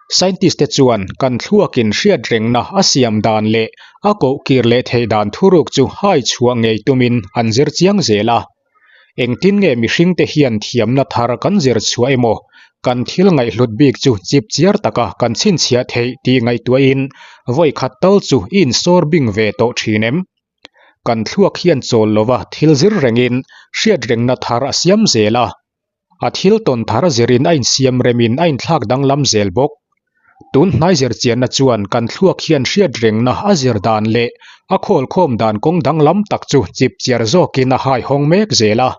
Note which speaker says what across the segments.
Speaker 1: Scientist te chuan kan thluakin hriatrengna a siam dan leh a koh kir leh theih dan thuruk chu hai chhuah ngei tumin an zir chiang zel a. Engtin nge mihringte hian thiamna thar kan zir chhuah emaw, kan thil ngaihhlut bik chu chip chiar taka kan chhinchhiah theih tih ngaihtuahin vawi khat tal chu i insawr bing ve tawh thin em? Kan thluak hian chawl lova thil zir rengin hriatrengna thar a siam zel a. A thil tawn thar zirin a insiam remin a inthlak danglam zel bawk. Tun hnai zirchianna chuan kan thluak hian hriatrengna a zir dan leh a khawlkhawm dan kawng danglam tak chu chipchiar zawkin a haihawng mek zel a.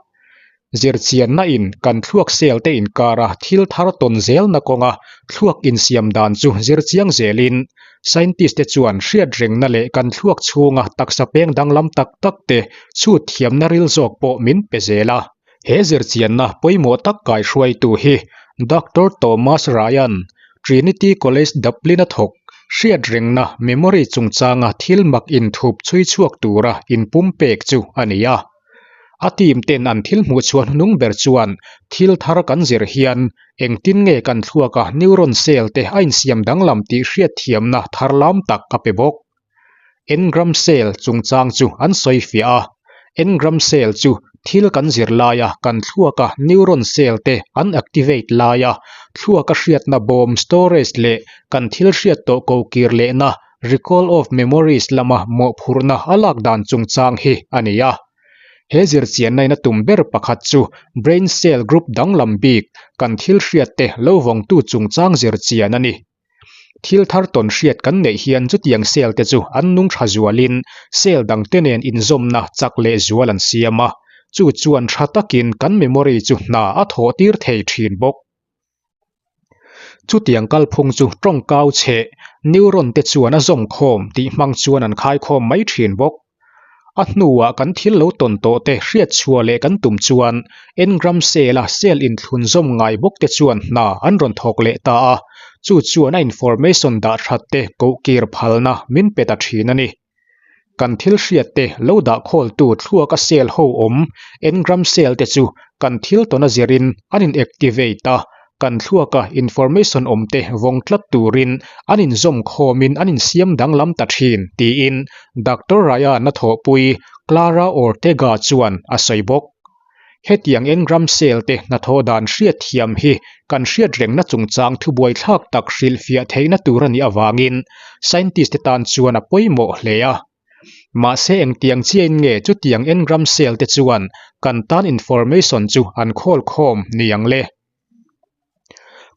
Speaker 1: Zirchianna in kan thluak cell te inkara thil thar tawn zelna kawnga thluak insiam dan chu zirchiang zelin scientist te chuan hriatrengna leh kan thluak chhunga taksa peng danglam tak tak te chhut thiamna ril zawk pawh min pe zel a. He zirchianna pawimawh tak kaihruaitu hi Doctor Thomas Ryan, Trinity College Dublin-a thawk, hriatrengna memory chungchanga thil mak inthup chhui chhuak tura inpumpek chu a ni a. A team ten an thil hmuh chhuah hnung ber chuan thil thar kan zir hian engtin nge kan thluaka neuron cell te a insiam danglam tih hriatthiamna thar lam tak a pe bawk. Engram cell chungchang chu an sawi fiah a, engram cell chu thil kan zir laia kan thluaka neuron cell te an activate laia thluaka hriatna bawm storage leh kan thil hriat tawh ko kir lehna recall of memories lama mawhphurhna a lak dan chungchang hi a ni a. He zirchiannain a tum ber pakhat chu brain cell group danglam bik kan thil hriat te lo vawngtu chungchang zirchian a ni. Thil thar tawn hriat kan neih hian chutiang cell te chu an nung tha zualin cell dangte nen inzawmna chak leh zual an siam a, chu chuan tha takin kan memory chu hna a thawh tir thei thin bawk. Chutiang kalphung chu tawngkau chheh neuron te chuan a zawm khawm tih hmang chuan an khaikhawm mai thin bawk. A hnuah kan thil lo tawn tawh te hriat chhuah leh kan tum chuan engram cell a cell inthlun zawm ngai bawk te chuan hna an rawn thawk leh ta a, chu chuan a information dah that te koh kir phalna min pe ta thin a ni. Kan thil hriat te lo dah khawltu thluaka cell ho awm engram cell te chu kan thil tawn a zirin an in activate a, kan thluaka information awm te vawng tlat turin an inzawm khawmin an insiam danglam ta thin, tiin Doctor Ryan-a thawhpui Clara Ortega chuan a sawi bawk. Hetiang engram cell te hnathawh dan hriatthiam hi kan hriatrengna chungchang thubuaithlak tak hrilhfiah theihna tur a nih avangin scientist te tan chuan a pawimawh hle a. Mahse engtiang chiain nge chutiang engram cell te chuan kan tan information chu an khawl khawm ni ang le?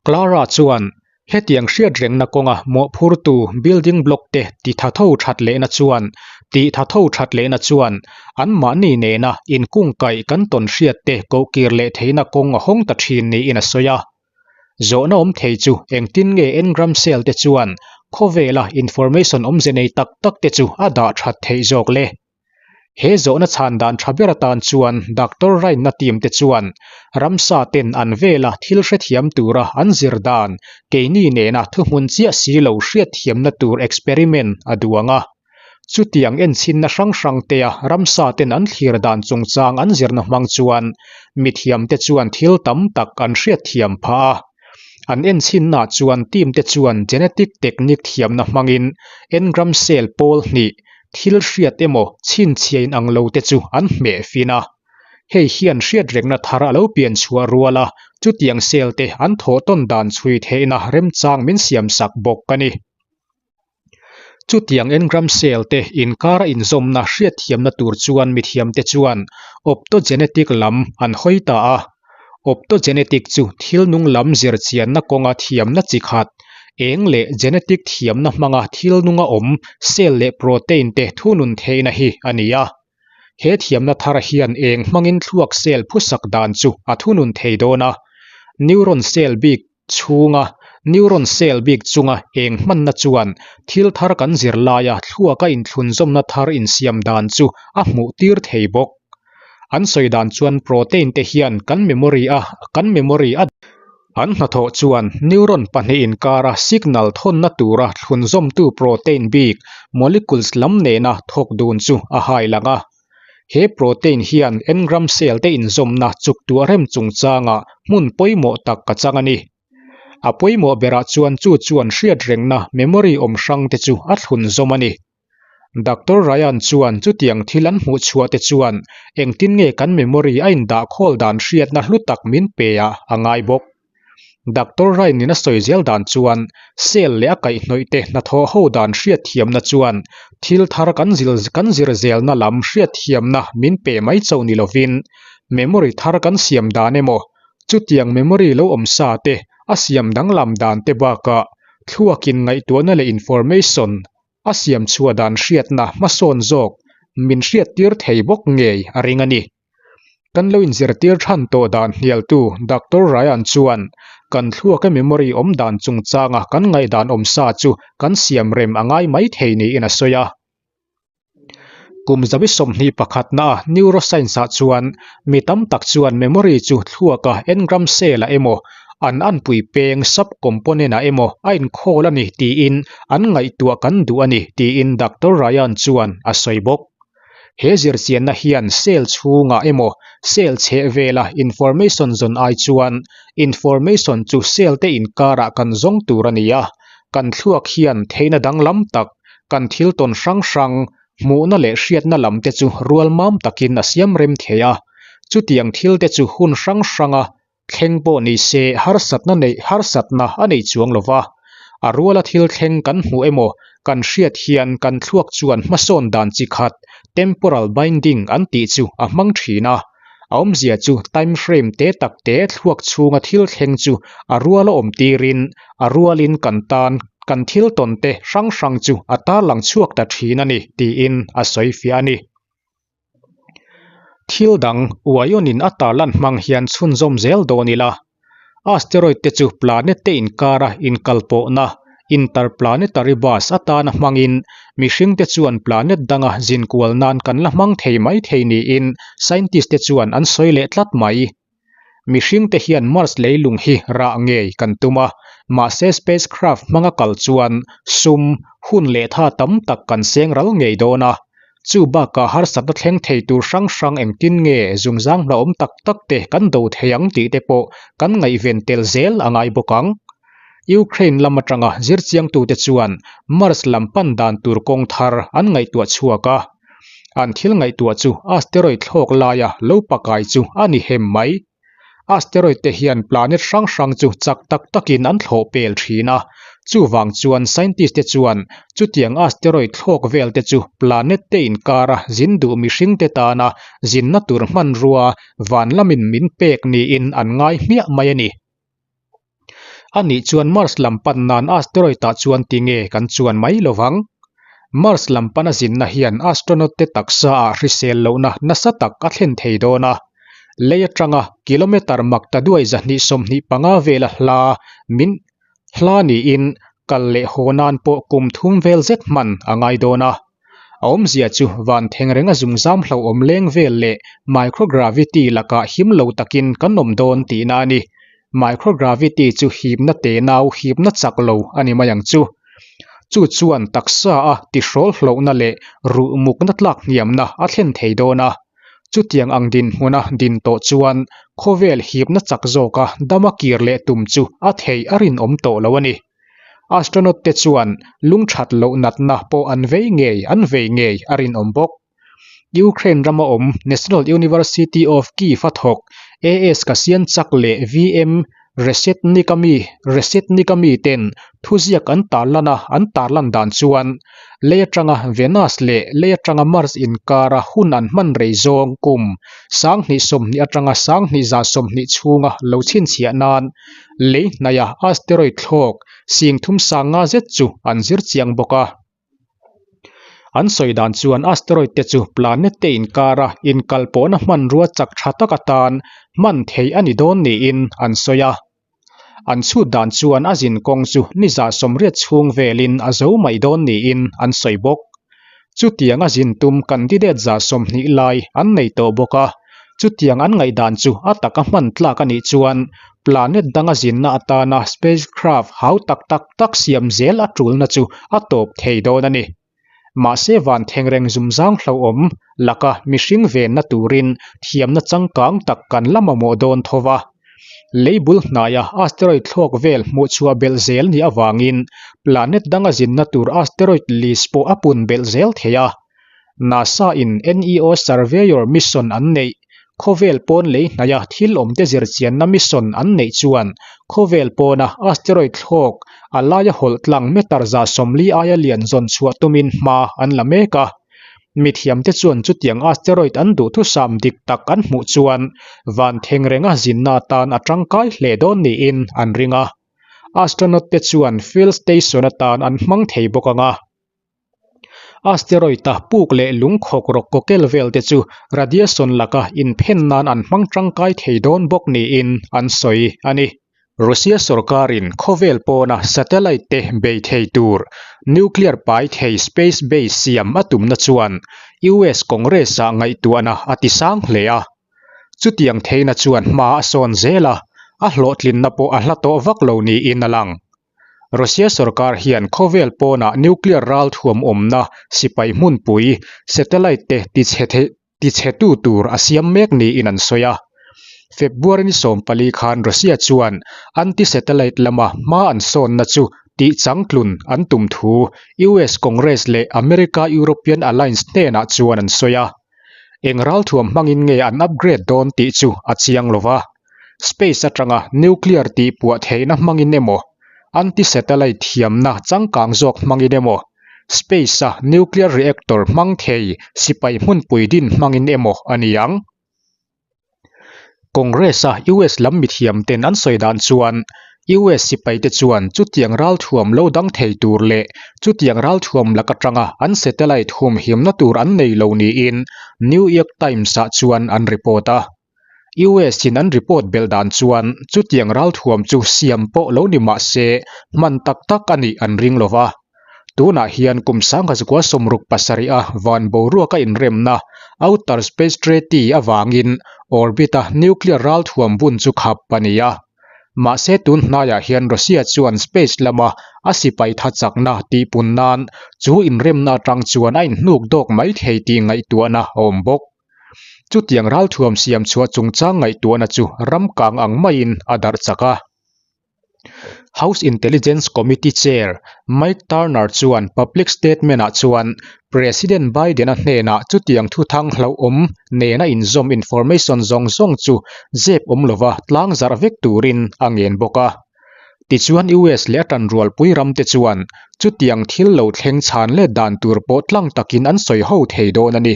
Speaker 1: Clara chuan hetiang hriatrengna kawnga mawhphurtu building block te ti tha tho that lehna chuan ti tha tho that lehna chuan anmahni nena inkungkaih kan tawn hriat te kohkir leh theihna kawng a hawng ta thin niin a sawi a. Zawhna awm thei chu engtin nge engram cell te chuan khawvela information awmze nei tak tak te chu a dah that theih zawk le? He zawhna chhan dan tha ber atan chuan Doctor Rainna team te chuan ramsa ten an vela thil hrethiam tura an zir dan keini nena thuhmun chiah si lo hriatthiamna tur experiment a duang a. Chutiang enchhinna hrang hrang tea ramsa ten an thlir dan chungchang an zirna hmang chuan mithiamte chuan thil tam tak an hriatthiam phah a. An enchhinnaah chuan team te chuan genetic technique thiamna hmangin engram cell pawl hnih thil hriat emaw chhinchhiah inang lo te chu an hmeh fin a. Hei hian hriatrengna thar a lo pian chhuah rual a, chutiang cell te an thawh tawn dan chhui theihna remchang min siamsak bawk a ni. Chutiang engram cell te inkara inzawmna hriatthiamna tur chuan mithiamte chuan optogenetic lam an hawi ta a. Optogenetic chu thil nung lam zirchianna kawnga thiamna chi khat, eng leh genetic thiamna hmanga thil nunga awm cell leh protein te thunun theihna hi a ni a. He thiamna thar hian eng hmangin thluak cell phusak dan chu a thunun thei dawn a, neuron cell bik chhunga neuron cell bik chunga eng hmanna chuan thil thar kan zir laia thluaka inthlunzawmna thar insiam dan chu a hmuh tir thei bawk. An sawi dan chuan protein te hian kan memory a kan memory a An hnathawh chuan neuron pahnih inkara signal thawnna tura thlunzawmtu protein bik molecules lam nena thawk dun chu a hai lang a. He protein hian engram cell te inzawmna chuktuah rem chungchangah hmun pawimawh tak a chang a ni. A pawimawh berah chuan chu chuan hriatrengna memory awm hrang te chu a thlun zawm a ni. Doctor Ryan chuan chutiang thil an hmuh chhuah te chuan engtin nge kan memory a indah khawl dan hriatna hlu tak min pe ah a ngai bawk. Doctor Ryan in a sawi zel dan chuan cell leh a kaihhnawih te hnathawh ho dan hriatthiamna chuan thil thar kan zil kan zir zelna lam hriatthiamna min pe mai chauh ni lovin memory thar kan siam dan emaw Chutiang memory lo awm sa te, a siam danglam dan te bakah thluakin ngaihtuahna leh information a siam chhuah dan hriatna hmasawn zawk min hriattir thei bawk ngei a ring a ni. Kan lo inzirtir than tawh dan hnialtu Doctor Ryan chuan kan thluaka memory awm dan chungchanga kan ngaihdan awm sa chu kan siam rem a ngai mai thei niin a sawi a. Kum zabi 21 a neuroscience-ah chuan mi tam tak chuan memory chu thluaka engram cell-ah emaw, an anpui peng sub-component-ah emaw a inkhawl a ni tiin an ngaihtuah kan duh a ni tiin Doctor Ryan chuan a sawi bawk. He zirchianna hian cell chhungah emaw cell chheh vela information zawn ai chuan information chu cell te inkarah kan zawng tur a ni a, kan thluak hian theihna danglam tak Kan thil tawn hrang hrang, hmuhna leh hriatna lam te chu rual mam takin a siam rem thei a. Chutiang thil te chu hun hrang hranga thleng pawh ni se harsatna neih harsatna a nei chuang lo va. A ruala thil thleng kan hmuh emaw kan hriat hian kan thluak chuan hmasawn dan chi khat, temporal binding an tih chu a hmang thin a. A awmzia chu time frame te tak te thluak chhunga thil thleng chu a ruala awm tirin a rualin kan tan kan thil tawn te hrang hrang chu a tarlang chhuak ta thin a ni tiin a sawi fiah a ni. Thil dang uaiawnin a tarlan hmang hian chhunzawm zel dawn ila, asteroid te chu planet te inkara inkalpawhna, interplanetary bus, atana hmangin mihring te chuan planet danga zinkual nan kan la hmang thei mai thei niin scientist te chuan an sawi leh tlat mai. Mihring te hian Mars leilung hi rah ngei kan tum a, mahse spacecraft hmanga kal chuan sum, hun leh tha tam tak kan seng ral ngei dawn a. Chu bakah harsatna thleng thei tur hrang hrang engtin nge zungzang hlauhawm tak tak te kan do thei ang tih te pawh kan ngaihven tel zel a ngai bawk ang. Ukraine lam atanga zirchiangtute chuan Mars lam pan dan tur kawng thar an ngaihtuah chhuak a. An thil ngaihtuah chu asteroid thlawk laia lo pakai chu a ni hem mai. Asteroid te hian planet hrang hrang chu chak tak takin an thlawh pel thin a, chuvang chuan scientist te chuan chutiang asteroid thlawk vel te chu planet te inkara zin duh mihring te tana zinna tur hmanrua van lamin min pek niin an ngai hmiah mai a ni. Anih chuan Mars lam pan nan asteroid-ah chuan tinge kan chuan mai lo vang? Mars lam pana zinna hian astronaut te taksa ah hrisel lohna nasa tak a thlen thei dawn a. Lei atanga kilometer mak ta duai 225 vela hla min hla niin kal leh haw nan pawh kum thum vel zet hman a ngai dawn a. A awmzia chu van theng renga zungzam hlauhawm leng vel leh microgravity lakah him lo takin kan awm dawn tihna a ni. Microgravity chu hipna tenau hipna chak lo a ni mai ang chu. Chu chuan taksa a tihrawl hlauhna leh ruh mukna tlak hniamna a thlen thei dawn a. Chutiang ang dinhmuna din tawh chuan khawvel hipna chak zawka dama kir leh tum chu a theih a rinawm tawh lo a ni. Astronaut te chuan lungthat loh natna pawh an vei ngei an vei ngei a rinawm bawk. Ukraine rama awm National University of Kyiv a thawk AS Kasianchak leh VM Reshetnik-a mi Reshetnik-a miten thuziak an tarlan a an tarlan dan chuan lei atanga Venus leh lei atanga Mars inkara hun an hman rei zawng kum 2020 atanga 2020 chhunga lo chhinchhiah nan Lei hnaia asteroid thlawk sing thum sang nga zet chu an zir chiang bawk a. An sawi dan chuan asteroid te chu planet te inkara inkalpawhna hmanrua chak tha tak atan hman theih a ni dawn niin an sawi a. An chhut dan chuan a zin kawng chu ni 80 chhung velin a zo mai dawn niin an sawi bawk. Chutiang a zin tum candidate 20 lai an nei tawh bawk a. Chutiang an ngaihdan chu a taka hman tlak a nih chuan planet danga zinna atana spacecraft hau tak tak tak siam zel a tulna chu a tawp thei dawn a ni. Mahse van thengreng zumzang hlauhawm laka mihring venna turin thiamna changkang tak kan la mamawh dawn tho va. Lei bul hnaia asteroid thlawk vel hmuhchhuah belh zel nih avangin planet danga zinna tur asteroid list pawh a pun belh zel thei a. NASA-in NEO Surveyor mission an neih, khawvel pawn lei hnaia thil awmte zirchianna mission an neih chuan khawvel pawna asteroid thlawk a laia hawlh tlang meter 140 aia lian zawn chhuah tumin hma an la mek a. Mithiamte chuan chutiang asteroid an duhthusam dik tak an hmuh chuan van thengrenga zinna atan a tangkai hle dawn niin an ring a. Astronaut te chuan field station atan an hmang thei bawk ang a. Asteroid-a puk leh lung khawk rawk kawkel vel te chu radiation laka inphen nan an hmang tangkai thei dawn bawk niin an sawi a ni. Russia sorkarin khawvel pawna satellite te bei thei tur nuclear pai thei space base siam a tumna chuan US Congress-ah ngaihtuahna a tisang hle a. Chutiang theihna chuan hma a sawn zel a, a hlawhtlinna pawh a hla tawh vak lo niin a lang. Russia sorkar hian khawvel pawnah nuclear ral thuam awmna sipai hmunpui satellite te tichhe theih tichhetu tur a siam mek niin an sawi a. February ni 14 khan Russia chuan anti-satellite lama hma an sawnna chu tihchangtlun an tum thu US Congress leh America-European Alliance hnenah chuan an sawi a. Eng ralthuam hmangin nge an upgrade dawn tih chu a chiang lo va. Space atanga nuclear tih puah theihna hmangin emaw, anti-satellite thiamna changkang zawk hmangin emaw, space-a nuclear reactor hmang thei sipai hmunpui din hmangin emaw a ni ang. Congress-a US lam mithiamten an sawi dan chuan US sipaite chuan chutiang ralthuam lo dang thei tur leh chutiang ralthuam lak atanga an satellite humhimna tur an nei lo niin New York Times-ah chuan an report a. US-in an report belh dan chuan chutiang ralthuam chu siam pawh lo ni mah se hman tak tak a nih an ring lo va. Tunah hian kum 1967 a van boruaka inremna Outer Space Treaty avangin orbit-a nuclear ralthuam bun chu khap a ni a. Mahse tun hnaiah hian Russia chuan space lama a sipai tha chakna tihpun nan chu inremna atang chuan a inhnuk dawk mai thei tih ngaihtuahna a awm bawk. Chutiang ralthuam siam chhuah chungchang ngaihtuahna chu ram kang ang maiin a darh chak a. House Intelligence Committee Chair Mike Turner chuan public statement-ah chuan President Biden-a hnenah chutiang thuthang hlauhawm nena inzawm information zawng zawng chu zep awm lova tlang zarh vek turin a ngen bawk a. Tichuan US leh a tanrualpui ramte chuan chutiang thil lo thleng chhan let dan tur pawh tlang takin an sawi ho thei dawn a ni.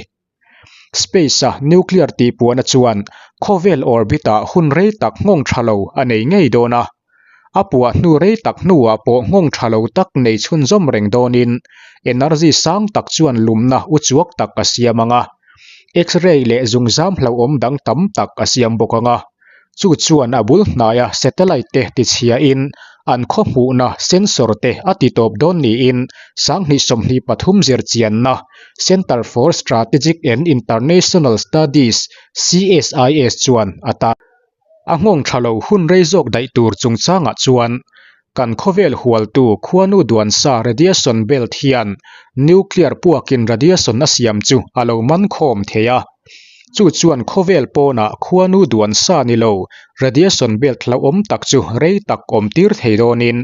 Speaker 1: Space-a nuclear tihpuahna chuan khawvel orbit-ah hun rei tak nghawng tha lo a nei ngei dawn a. A puah hnu rei tak hnuah pawh nghawng tha lo tak nei chhunzawm reng dawnin energy sang tak chuan lumna uchuak tak a siam ang a. X-ray leh zungzam hlauhawm dang tam tak a siam bawk ang a. Chu chuan a bul hnaia satellite te tichhiain an khaw hmuhna sensor te a titawp dawn niin 2023 zirchianna Centre for Strategic and International Studies, CSIS, chuan a tar. A nghawng tha lo hun rei zawk daih tur chungchangah chuan kan khawvel hualtu khuanu duansa radiation belt hian nuclear puakin radiation a siam chu a lo man khawm thei a. Chu chuan khawvel pawnah khuanu duansa ni lo radiation belt hlauhawm tak chu rei tak awm tir thei dawnin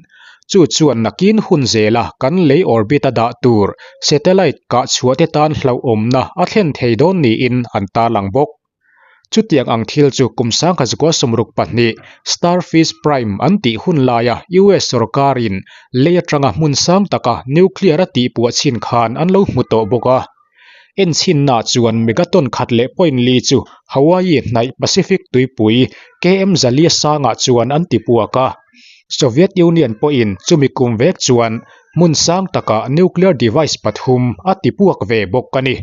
Speaker 1: chu chuan nakin hun zela kan lei orbit a dah tur satellite kah chhuah te tan hlauhawmna a thlen thei dawn niin an tarlang bawk. Chutiang ang thil chu kum 1962 Starfish Prime an tih hun laia US sorkarin lei atanga hmun sang taka nuclear a tihpuah chhin khan an lo hmu tawh bawk a. Enchhinna chuan megaton khat leh point li chu Hawaii hnaih Pacific tuipui KM zalia sangah chuan an tipuak a. Soviet Union pawhin chumi kum vek chuan hmun sang takah nuclear device pathum a tipuak ve bawk a ni.